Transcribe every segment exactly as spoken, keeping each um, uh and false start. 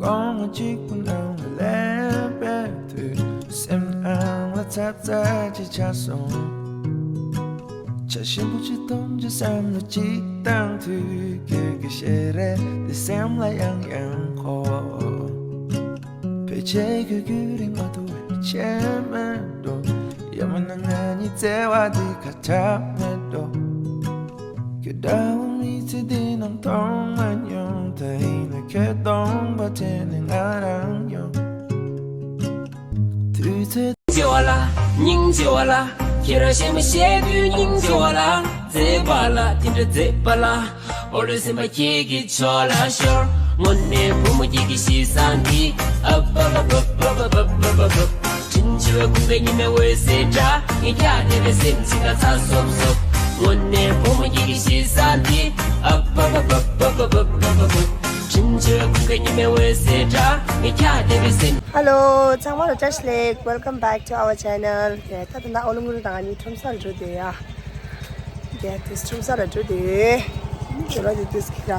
སྐོང་བ་གཅིག་པུ་ནང་ལ་སླེབས་པའི་དུས། སེམས་ནང་ལ་ཚ་ཚ་ཅིག་ཆགས་སོང་། ཆ་ཞིམ་པོ་ཅིག་འཐུང་རྒྱུ་བསམ་བློ་ཅིག་བཏང་དུས། ཁྱོད་ཀྱི་ཞལ་རས་དེ་སེམས་ལ་ཡང་ཡང་འཁོར། ཕལ་ཆེར་ཁྱོད་ཁྱོད་རིག་མ་ཐུབ་པའི་ཆེད་མེད་འགྲོ། ཡང་མིན་ན་ང་གཉིས་བརྩེ་བ་འདི་ཁ་ཁྲལ་མེད་འགྲོ། ཁྱོད་འདྲ་བོ་མི་ཚེ་འདི་ནང་མཐོང་མ་མྱོང་། ད་ཡིན་ན་ཁྱོད་སྟོང་པ་དྲན་ནས་ང་རང་ཡོང་། དུས་ཚོད་སྙིང་རྗེ་བ་ལ། སྙིང་རྗེ་བ་ལ། ཁྱེད་རང་གཞན་མ་བཤད་དུས་སྙིང་རྗེ་བ་ལ། མཛེས་པ་ལ། དེ་འདྲ་མཛེས་པ་ལ། འོ་ལོ་སེམས་པ་ཁྱེད་ཀྱི་ཕྱོགས་ལ་ཤོར། དངོས་གནས་བུ་མོ་ཁྱེད་ཀྱི་གཤིས་བཟང་འདི། ཨབ་ཨབ་ཨབ། དྲིན་ཆེ་བའི་ཁུངས་ཀྱི་ཉི་མའི་འོད་ཟེར་འདྲ། ངས་ཁྱེད་བལྟས་པའི་སེམས་ཅིག་ལ་ཚ་སོབ་སོབ། དངོས་གནས་བུ་མོ་ཁྱེད་ཀྱི་གཤིས་བཟང་འདི། ཨབ་ཨབ་ཨབ། དྲིན་ཆེ་བའི་ཁུངས་ཀྱི་ཉི་མའི་འོད་ཟེར་འདྲ། ངས་ཁྱེད་བལྟས་པའི་སེམས། Hello, ཚང་མ་ལ་བཀྲ་ཤིས་བདེ་ལེགས། Welcome back to our channel. ད་ད་ལྟ་ཨོ་ལུ་ངུ་རུ་དང་ང་གཉིས་ཁྲོམ་སར་འགྲོ་བསྡད་ཡ། ཡ་དེ་ཁྲོམ་ས་ལ་འགྲོ་དེ། ཁྱོད་ར་དེ་དུས་ཀྱི་ཀ་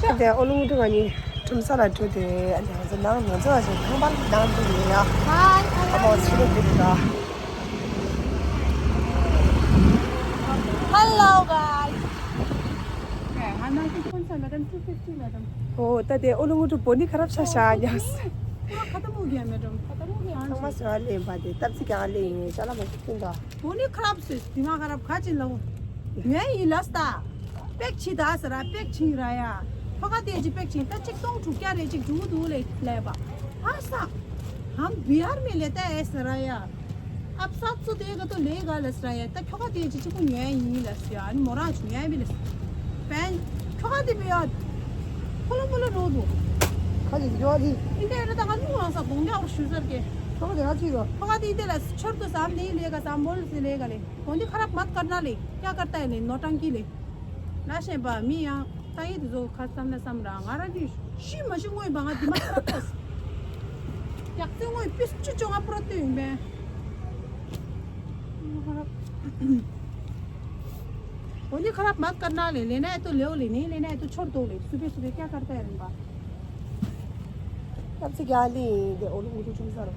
ཤ་དེ་ཨོ་ལུང་ཀྲུང་ང་གཉིས་ཁྲོམ་ས་ལ་འགྲོ་དེ། ཨ་ནི་ང་ཚོ་ནང་ང་ཚོ་ལ་ཞིག་ཁང་པ་ནང་འགྲོ་དེ་ཡ། ཧའི། ཨ་མ་ཕྱི་ལོགས་འགྲོ་དེ་ད། Hello guys. Okay, how much is one, madam? Two fifty, madam. ཨོ་ད་དེ་ཨོ་ལུང་ཀྲུང་པོ་ནི་ཁ་རབ་ཤ་ཤ་ཉག་སི། ཁ་ཏ་མོ་གི་མེ་ཌམ། ཁ་ཏ་མོ་གི། ཚང་མ་སོ་ཨ་ལེ་བ་དེ་སྟབས་ཚིག་ག་ཨ་ལེ་ཡིན་ཅ་ལ་མ་ཤི་ཀུན་ད། དོ་ནི་ཁ་རབ་སོས་དེ་མ་ཁ་རབ་ཁ་ཅིག་ལ་འོ། ངའི་ཡིན་ལ་སྟ། པེག་ཆི་ད་ཟེར་ར་པེག་ཆི་ར་ཡ། ཁོ་ག་དེ་ཅི་པེག་ཆི་ད་ཅིག་སྟོང་དྲུག་བརྒྱ་རེ་ཅིག་འགྲུ་འདུག་ལེ་ལེ་བ། ཨ་ས། ཧམ་བི་ཧར་མེ་ལེ་ད་ཨེ་ཟེར་ར་ཡ། ཨབ་སབ་སུ་དེ་ག་ཏོ་ལེ་ག་ལ་ཟེར་ར་ཡ། ད་ཁྱོ་ག་དེ་ཅི་ཅི་ཀུ་ཉོ་ཡ་ཡིན་ལ་ཟེར་ཡ། ཨ་ནི་མོ་རང་ཆུ་ཉོ་ཡ་མི་ལ་ཟེར། པན། ཁྱོ་ག་དེ་བི་ཡ། ཕོ་ལོ་མོ་ལོ་རོ་འདུག་ཁ་ཅིག་ཡོད་དེ། ཨིན་དེ་ར་ད་ག་ལུང་ལང་ས་གོང་རྒྱ་བར་ཞུ་ཟེར་གེ། ཁྱོ་ག་དེ་ང་ཅིག་ཡོད། ཁྱོ་ག་དེ་ཨིན་དེ་ལ་ཆོར་དུ་ཟམ་ནི་ལེ་ག་ཟམ་མོལ་སི་ལེ་ག་ལེ། གོང་དེ་ཁ་རབ་མད་ཀར་ན་ལེ། ཀྱ་ཀར་ཏ་ཡ་ལེ་ནོ་ཏང་ཀི་ལེ། ལ་ཤེས་པ་མི་ཡང་ཏང་ཡི་དེ་ཚོ་ཁ་བསམ་ན་བསམ་ར་ང་ར་དེ་ཤི་མ་ཤི་དངོས་པ་ང་དེ་མ་ཁ་རབ་ཐོས། རྒྱག་རྩེ་དངོས་པིས་ཅུ་ཅོ་ང་པུ་ར་ལྟོས་ཡིན་པས། ཁ་རབ། འོ་ནི་ཁ་རབ་མད་ཀར་ན་ལེ་ལེ་ན་ཨེ་ཏོ་ལེའོ་ལེ་ནི་ལེ་ན་ཨེ་ཏོ་ཆོར་དོ་ལེ་སུ་པེ་སུ་པེ་ཀྱ་ཀར་ཏ་ཡ་རིན་པ། སྟབས་ཚིག་ག་ལེ་ཡིན་དེ་ཨོ་ལུ་ངུ་ཏུ་ཆུང་ས་རོ།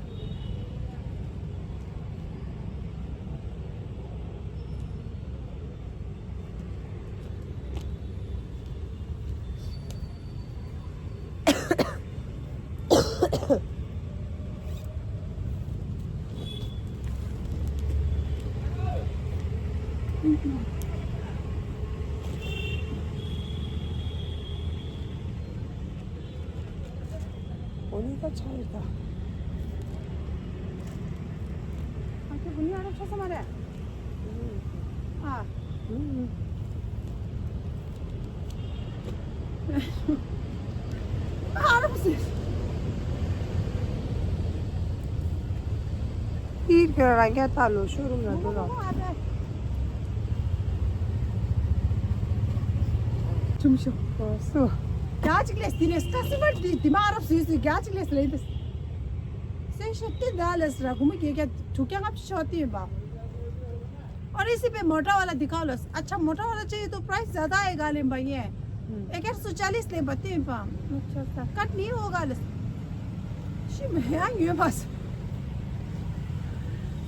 འོ་ནི་ད་ཆ་ཡོད་ད། ཨ་ཁྱོད་འུ་ནི་ཨ་ར་ཆོ་ས་མ་རེད། ཨ། ཨ་ར་བུ་སི། ཏིར་ཁྱོད་རང་རྒྱ་ཐག་ལོ་ཤོ་རུམ་ལ་འགྲོ་རོགས། ཁྲིམས་ཤོག་སོ། རྒྱ་གཅིག་ལས་དེ་ནས་ཀ་སི་མར་དེ་དེ་མ་རབས་སུས་སུས་རྒྱ་གཅིག་ལས་ལས་དེ། སེ་ཤོ་ཏི་ད་ལས་ར་གུ་མ་རྒྱ་རྒྱ་དྲུག་རྒྱ་ལྔ་བཅུ་ཤོ་ཏི་ཡིན་པ། और इसी पे मोटा वाला दिखाओ लो। अच्छा, मोटा वाला चाहिए तो प्राइस ज्यादा आएगा लें भाई ये। हम्म। एक एक सौ चालीस लें बत्ती में पाम। अच्छा, अच्छा। कट नहीं होगा ले। शी मैं यहाँ ये बस।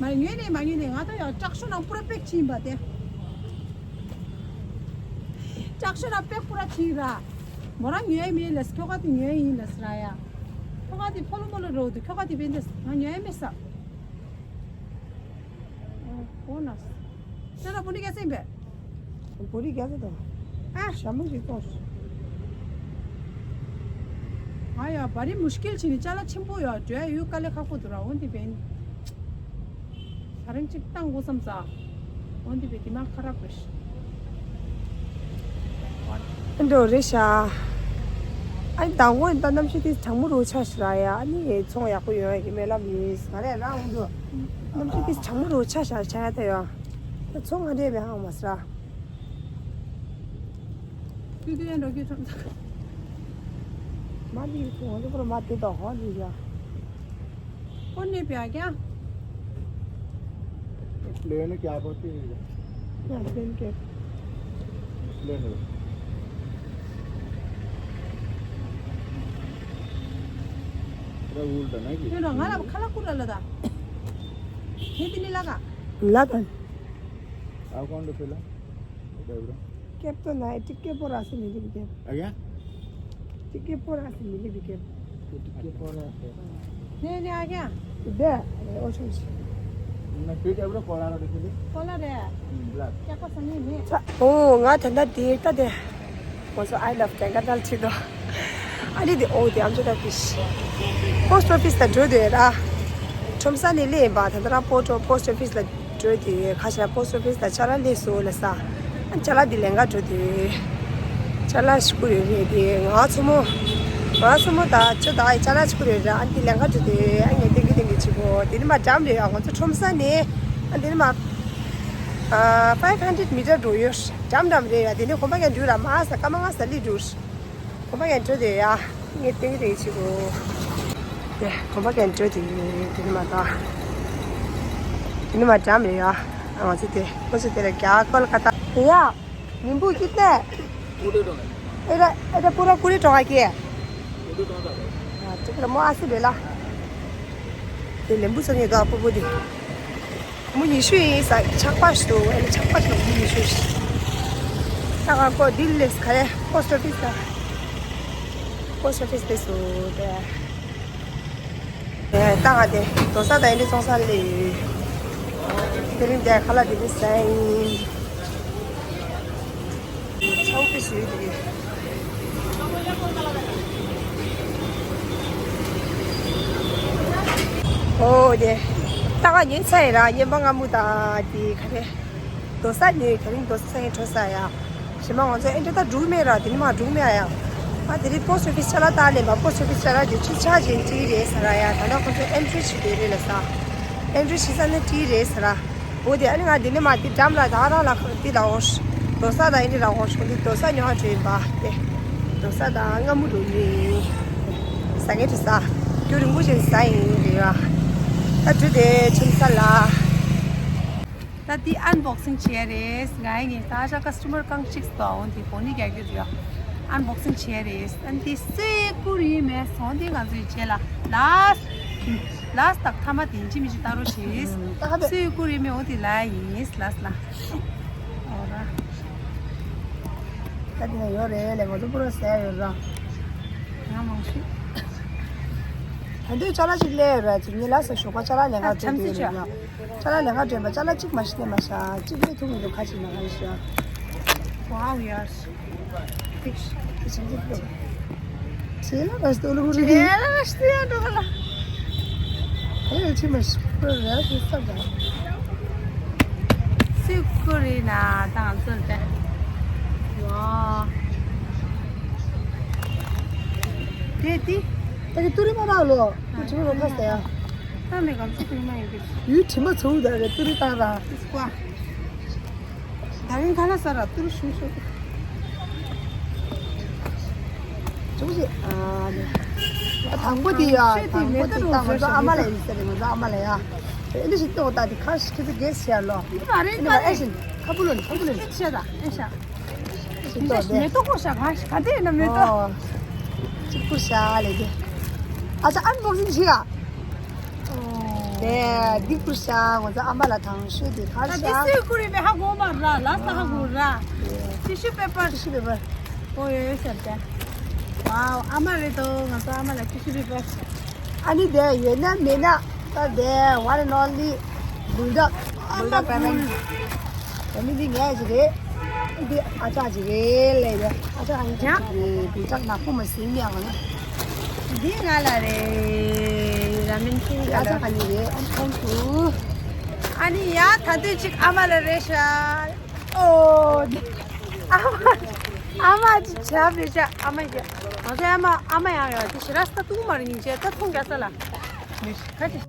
मैं ये नहीं, मैं ये नहीं। आता यार, चक्षु ना पूरा पैक छीन बात है। चक्षु ना पैक पूरा छीन रहा। मोरा ये में लेस क्यों का ती ये ही लेस रहा यार। क्यों का ती फॉलो मोलो रोड, क्यों का ती बेंदस। मैं ये में सा। ཨོ་ནས། ཁྱེད་ལ་བུ་ནི་ག་ཚད་ཡིན་པས། བུ་རི་ག་ཚད་དང་། ཨ། ཞྭ་མོ་ཞིག་གཏོང་། ཨ་ཡ་བ་རི་མུ་ཤ་ཀིལ་བྱས་ནས་ཅ་ལག་ཆེན་པོ་ཡོད་འདྲ་ཡོད་དཀའ་ལས་ཁག་པོ་འདུག་ར། འོན་ཏེ་བན། ད་རིང་གཅིག་བཏང་དགོས་བསམ་ས། འོན་ཏེ་བན་དེ་མ་ཁ་རག་རེད། འགྲོ་རེད་ཤག་ཨ་ནི་དང་པོ་ད་གནམ་གཤིས་དེ་གྲང་མོ་རུ་ཆགས་ཤག་ར་ཡ། ཨ་ནི་ཚོང་ཡག་པོ་ཡོང་ཡ་གི་སྨོན་ལམ་ཡིན། ང་རེ་རང་འོང་དུ། གནམ་གཤིས་དེ་གྲང་མོ་རུ་ཆགས་ཤག་ཆ་ཡ་ད་ཡ། ད་ཚོང་ང་འདྲེས་པའི་ཧང་མ་སི་ར། ཏུ་ཏུ་ཡན་འགྲོ་རྒྱུ་ཚོང་ཚ། མ་ལི་ཚོང་འདི་པོ་མ་དེ་དང་ཧོ་ལི་ཡ། कौन नहीं पिया क्या? प्लेन क्या बोलती है? या प्लेन के। प्लेन है। ཁྱོད་རང་ང་ལ་ཁ་ལག་ཁུར་ར་ལ་ད། ཁྱེད་དེ་ནི་ལ་ག་ལ་དང་། ཨ་ཁོང་དུ་ཕེ་ལ། ཨེ་ད་བུ་ར། ཀེབ་ཏོ་ན་ཨེ་ཏི་ཀེ་པོ་ར་སི་མི་ལི་བི་ཀེབ། ཨ་ཡ། ཏི་ཀེ་པོ་ར་སི་མི་ལི་བི་ཀེབ། ཏི་ཀེ་པོ་ར་སི། ནེ་ནེ་ཨ་ཀྱ། དེ་ཨོ་ཆུང་ཆི། ན་ཕེ་ཏ་བུ་ར་ཀོ་ལ་ར་དེ་ཁེ་ལེ། ཀོ་ལ་རེ། ཨུམ་བླ། ཀྱ་ཀོ་ས་ནི་མེ། ཨོ་ང་ད་ད་དེ་ད་དེ། ང་ཚོ་I love Jangandal ཆེད་དུ། ཨ་ནི་དེ་ཨོ་དེ་ཨམ་ཅོག་ད་ཕིས། པོ་སི་ཊི་ཨོ་ཕི་སི་ལ་འགྲོ་དེ་ར། ཁྲོམ་ས་ནས་སླེབས་ཡིན་པ་ད་ལྟ་རང་པོ་ཊོ་པོ་སི་ཊི་ཨོ་ཕི་སི་ལ་འགྲོ་དེ་ཁ་ཤས་པོ་སི་ཊི་ཨོ་ཕི་སི་ལ་ཅ་ལག་སླེབས་སོང་ལ་ས། ཨ་ཅ་ལག་དེ་ལེན་ག་འགྲོ་དེ། ཅ་ལག་ཞིག་ཁུར་ཡོད་རེད་དེ་ང་ཚོ་མོ། ང་ཚོ་མོ་ད་ཅོ་ད་ཅ་ལག་ཞིག་ཁུར་ཡོད་རེད་ཨ་དེ་ལེན་ག་འགྲོ་དེ་ཨ་ངས་ཏིང་གི་ཏིང་གི་བྱེད་གོ་དེ་ནི་མ་འགྲམ་རེད་ཨ་ང་ཚོ་ཁྲོམ་ས་ནས་ཨ་དེ་ནི་མ། ཨ་five hundred meter འགྲོ་ཡོད། འགྲམ་འགྲམ་རེད་ཡ། དེ་ནས་གོམ་པ་ཀྱང་འགྲུལ་ར་མ་ས་སྐར་མ་ལྔ་ས་ལི་འགྲུལ། གོམ་པ་ཀྱང་འགྲོ་དེ་ཡ། ངས་ཏིང་རེ་ཆི་གོ་དེ་གོམ་པ་ཀྱང་འགྲོ་དེ་དེ་ནི་མ་ད། དེ་ནི་མ་འགྲམ་རེད་ཡ། ང་ཚོ་དེ་ཁོ་ཚོ་དེ་ལ་རྒྱ་ཀོལ་ཀ་ཏ་དེ་ཡ། ནིམ་བུ་ཅི་ཏེ། ཨེ་ར་ཨེ་ར་པུ་ར་ཀུ་རི་ཀྲོང་ཨ་ཀེ། ཨ་ཏི་ཀ་ལ་མོ་ཨ་སི་བེ་ལ། དེ་ལེམ་བུ་ཚོ་ངས་དོ་ཨ་པུ་པུ་དེ། མོ་ཉི་ཤུ་ཡིན་ས་ཆག་པ་ཞིག་འདུག་ཨེ་ལ་ཆག་པ་ཞིག་ལ་མོ་ཉི་ཤུ་ཞིག་ད་ང་ཀོ་ལྡི་ལི་ལས་ག་རེ་པོ་སི་ཊི་ཨོ་ཕི་སི་ལ། པོ་སི་ཊི་ཨོ་ཕི་སི་ལས་སུ་དེ། དེ་ད་ང་དེ་དོ་ས་དང་ཨེ་ལི་བཙོང་ས་ལས་ཡོད། དེ་རིང་དེ་ཁ་ལག་དེ་ལས་ཟ་ཡིན། ཆའོ་ཕིས་ཡོད་དེ། ཨོ་དེ། ད་ག་ཉོས་ཚར་ཡིན་ར་ཉན་པ་ང་མུ་ད་དེ་ག་རེ། དོ་ས་ཉོས་དེ་རིང་དོ་ས་ས་ཡིན་འགྲོ་ས་ཡ། ཞེ་མ་ང་ཚོ་ཨེ་འདྲ་ད་འགྲུག་མེད་ར་དེ་ནི་མ་འགྲུག་མེད་ཨ་ཡ། ཨ་དེ་རིང་པོ་སི་ཊི་ཨོ་ཕི་སི་ཅ་ལག་བཏང་ལེན་པ་པོ་སི་ཊི་ཨོ་ཕི་སི་ཅ་ལག་དེ་ཁྲི་ཆ་ཅན་ཏི་རེད་ཟེར་ར་ཡ། ད་ལྟ་ཁོ་ཚོ་ཨེན་ཊི་རི་བྱེད་དེ་རེད་ལ་ས། ཨེན་ཊི་རི་བྱེད་ས་ནི་ཏི་རེད་ཟེར་ར། འོ་དེ་ཨ་ནི་ང་དེ་ནི་མ་དེ་འགྲམ་ལ་ད་ར་ལ་ཁ་དེ་ལ་འོ། དོ་ས་ད་ཨེ་འདྲ་ལ་འོ་ཤོང་དེ་དོ་ས་ཉོ་ཧ་འགྲོ་ཡིན་པ་དེ། དོ་ས་ད་སྔ་མོ་འགྲོ་ཡིན། ཟ་ངེ་དུ་ཟ། རྒྱུ་རིང་པོ་ཞིག་ཟ་ཡིན་རེད་བ། ད་དུས་དེ་ཁྲིམས་ས་ལ། ད་འདི་ཨན་བོག་སིང་བྱས་རེད། ང་ཡི་ངས་ད་ཆ་ཀ་སི་ཊ་མར་རྐང་གཅིག་སྟོང་འོང་དེ་གོ་ནི་རྒྱག་རྒྱུ་རེད། ཨན་བོག་སིང་བྱས་རེད། ཨན་འདི་སེ་ཀུ་རི་མེ་སོང་དེ་ང་ཚོའི་རྗེས་ལ་ལཱ་སི་ཊི། ལཱ་སི་ཊི་དང་ཐ་མ་དེ་ཡིན་གཅིག་མིན་གཅིག་ལྟ་རོགས་བྱེད། ད་ཧ་པེ། སེ་ཀུ་རི་མེ་འོ་དེ་ལ་ཡིན་ལཱ་སི་ལ། ཨོ་ར། ད་དེ་ན་ཡོད་རེད་ལས་ང་ཚོ་པུ་ར་ཟས་ཡོད་ར། ང་མང་ཤོས། ད་འདོད་ཅ་ལག་ཅིག་ལས་ཡོད་ར་ཅིག་ངས་ལཱ་སི་ལ་ཞོགས་པ་ཅ་ལག་ལེན་ག་ད་འགྲོ་ཆམ་དུས་ཚིག་ཡོད་ར། ཅ་ལག་ལེན་ག་འདྲེན་པ་ཅ་ལག་གཅིག་མ་ཤི་ནས་མ་ཤ་གཅིག་ལས་ཐུག་མི་འདུག་ཁ་ཅིག་ན་ཁ་ཤ། ཝའོ་ཡ། ཤི། ཤི་ཤི་ཤི། ཁྱེད་ལ་ར་ཤི་ཏོ་ལུ་གུ་རི། ཁྱེད་ལ་ར་ཤི་ཏོ་ཡ་འགྲོ་ག་ལ། ཁྱེད་ལ་ཅི་མ་ཤི་པོ་ར་ཤི་ས་ག་སུས་ཀུ་རེ་ན་དང་ཚོད་དེ། ཝའོ། དེ་དེ། ད་གི་ཏུ་རི་མ་རག་ལོ། ཁོ་ཅི་མ་རག་ཁ་ས་ཡ། ད་ནི་གམ་ཚིག་ཐུང་མ་ཡིན་གི། ཡུལ་དྲི་མ་ཚོ་ད་རེ་ཏུ་རི་བཏང་ར། ཏིས་ཀ། ད་རིང་ཐ་ན་ས་ར་ཏུ་རི་ཤུ་ཤུ། ཅུང་ཞིག་ཨ་ནི། ཨ་དང་པོ་དེ་ཡ་དང་པོ་དེ་ད་ང་ཚོ་ཨ་མ་ལ་ཡིན་ཟེར་ང་ཚོ་ཨ་མ་ལ་ཡ། ཨེ་འདི་ཞིག་ཏོག་ད་དེ་ཁ་ཞིག་ཁྱེད་ཚོ་གེ་སི་ཤར་ལོ། འདི་མ་རེད་ཨེ་ནི་མ་ཨེ་ཤིན་ཁ་བུ་ལོན་ཁ་བུ་ལོན། ཤེས་ཤེས་ད་ཨེ་ཤ། ཤིན་ཏོ་དེ། མེ་ཏོག་ཀོ་ཤ་ག་ཤ་ག་དེ་ན་མེ་ཏོག་ཨོ། ཅི་ཀུ་ཤ་ལེ་དེ། ཨ་ཅག་ཨན་བོག་སིང་བྱེད་ཡ། ཨོ། དེ་འདི་ཀུ་ཤ་ང་ཚོ་ཨ་མ་ལ་དང་ཤོས་དེ་ག་ཤ། ཨ་འདི་སུས་ཀུ་རེ་མེ་ཧ་གོ་མ་ར་ལ་ས་ཧ་གོ་ར། ཨོ། ཊི་ཤུ་པེ་པར། ཊི་ཤུ་པེ་པར། ཨོ་ཡོད་ཡོད་ཟེར་ཏེ། ཝའོ་ཨ་མ་རེད་དོ་ང་ཚོ་ཨ་མ་ལ་ཊི་ཤུ་པེ་པར། ཨ་ནི་དེ་ཡོད་ན་མེད་ན་ད་དེ་one and only bulldog bulldog ramen། ཨ་ནི་འདི་ངའི་ཅིག་རེད། འདི་ཨ་ཅག་ཅིག་རེད་ལས་རེད། ཨ་ཅག་ཨ་ནི་ཅིག་རེད། bulldog ནག་པོ་མ་ཟིན་ནས་ཨ་ནི། འདི་ང་ལ་རེད། ར་མེན་ཁིང་ཨ་ཅག་ཨ་ནི་རེད། ཨ་ནི་ཁོང་ཚོ། ཨ་ནི་ཡ་ད་དུས་ཅིག་ཨ་མ་ལ་རེད་ཤག་ཨོ། ཨ་མ། ཨ་མ་ཅིག་བྱ་བ་རེད་ཤག་ཨ་མ་ཡ། ང་ཚོའི་ཨ་མ་ཨ་མ་ཡང་ཡོད་དེ་ཞེ་དྲག་ས་ཏུ་མ་རེད་ཉིན་བྱས་ད་མཐོང་རྒྱ་ས་ལ། མི་ཁ་ཅིག